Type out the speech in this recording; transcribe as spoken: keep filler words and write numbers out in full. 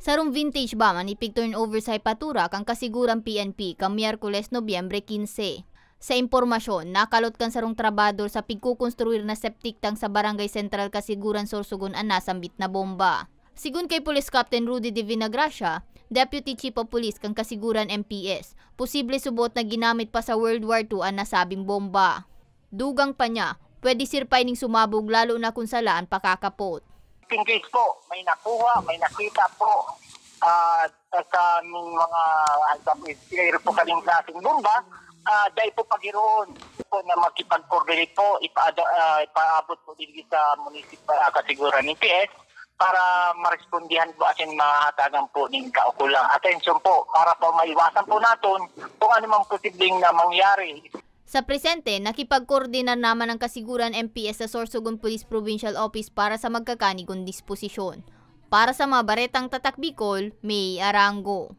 Sarong vintage van an ipig-turnover sa hepatura kan Kasiguran P N P kan Miyerkules, Nobyembre quince. Sa impormasyon, nakalot kan sarong trabahador sa pigkukonstruir na septic tank sa Barangay Central, Kasiguran, Sorsogon an nasambit na bomba. Sigon kay Police Captain Rudy de Vinagracia, Deputy Chief of Police kan Kasiguran M P S, posible suboot na ginamit pa sa World War two an nasabing bomba. Dugang pa niya, pwede sirpay ning sumabog lalo na kun sala an pakakapot. In case po, may nakuha, may nakita po, ah, sa aming mga, ah, sa mayroon po kaming klaseng bomba, ah, dai po pagiroon po na makipag-coordinate po, ipaada-, ah, ipaabot po din sa munisipal, ah, Kasiguran M P S para marespondihan po asin mahatagan po ning kaukulang atensyon po para po maiwasan po naton kung ano mang posibleng na mangyari. Sa presente, nakipagkoordinar naman ang Kasiguran M P S sa Sorsogon Police Provincial Office para sa magkakanigon disposisyon. Para sa mga baretang Tatak Bicol, May Arango.